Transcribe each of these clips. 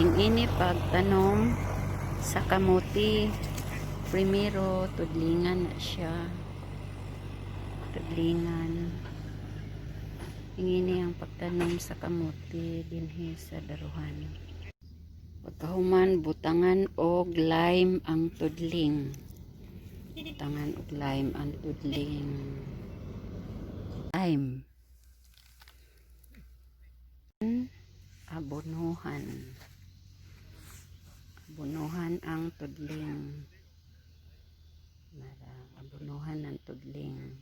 Ing-ini pagtanom sa kamuti. Primero, tudlingan na siya. Tudlingan. Ing-ini ang pagtanom sa kamuti dinhi sa daruhan. Pagkahuman, butangan og lime ang tudling. Butangan og lime ang tudling. Lime. Abonohan. Abonohan ang tudling. Mara, abonohan ang tudling.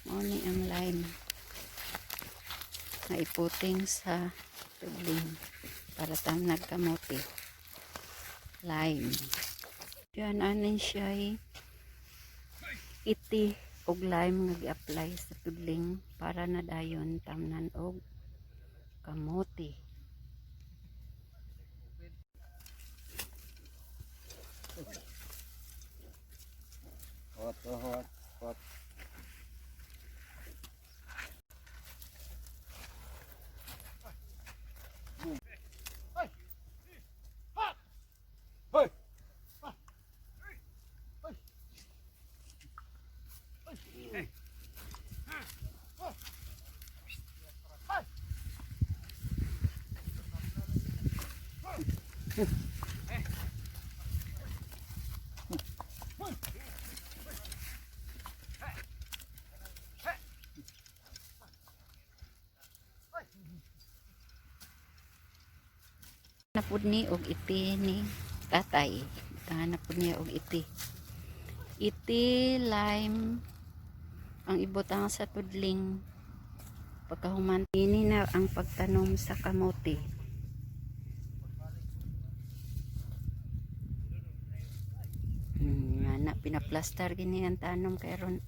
Mao ni ang lime na iputing sa tudling para tamnag kamote. Lime. Yan, anin siya eh, iti og lime nga gi-apply sa tudling para na dayon tamnan og kamote. Hot, hot, hot. Napud ni og iti ni tatay. Butangan na pud niya og iti. Iti, lime, ang ibutang sa tudling. Pagkahuman, ini na ang pagtanom sa kamote. Nga na, pinaplastar gini ang tanom kay ron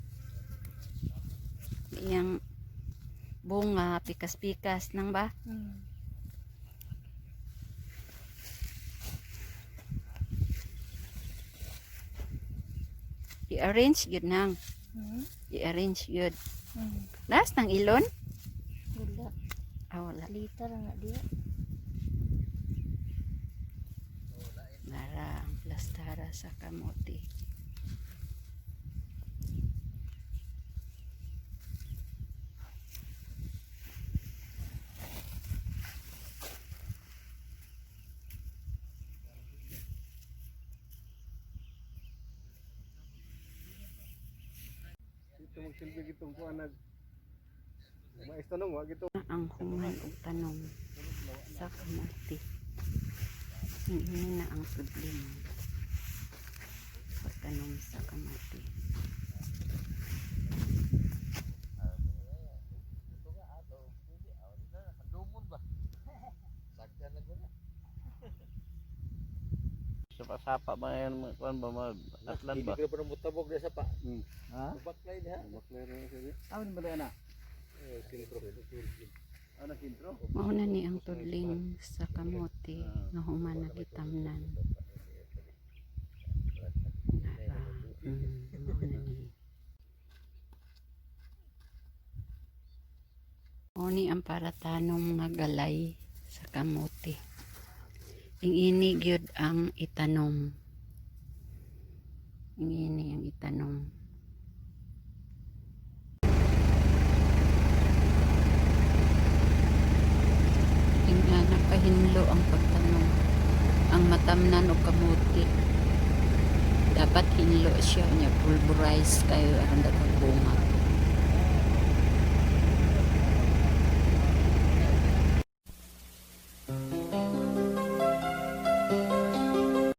iyang bunga, pikas-pikas nang ba? I-arrange yun nang. I-arrange yun. Last ng ilon? Wala. Ah, wala. Liter nga diya. Nara ang plastara sa kamote. Ito magsilbi itong kuan nag Mais tanong, wa gito. Ang human og tanom sa kamote. Ini na ang tudling. Pagtanom sa kamote. Sapa-sapa ba yan mga kuan ba mga atlan ba? Hindi ka pa mutabok sa pa. Ha? Baklay diha. Baklay ra siya. Ano ba na? Eh, sintro. Ano sintro? Mao na ni ang tudling sa kamote nga human nagitamnan. Nara, mao na ni. Mao ni ang para tanom nga galay sa kamote. Ing-ini gyud ang itanom. Ing-ini ang itanom. Inga nakahinlo ang pagtanom. Ang matamnan og kamote. Dapat hinlo siya niya pulverize kayo aron daghang bunga.